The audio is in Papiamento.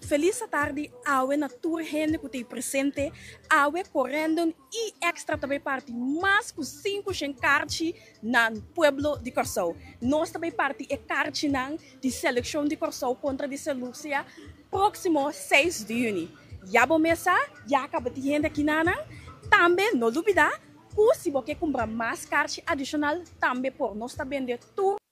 Felis atardi awe na tur hende ku ta presente. Awe Corendon i Extra ta bai parti mas ku 500 karchi na pueblo di Kòrsou. Nos ta bai parti e karchinan di selekshon di Kòrsou kontra di Saint Lucia próksimo 6 di yüni. Ya bo mes sa, ya kaba tin hende akinanan. Tambe no lubidá ku si bo ke kumpra mas karchi adishonal tambe por. Nos ta bende tur.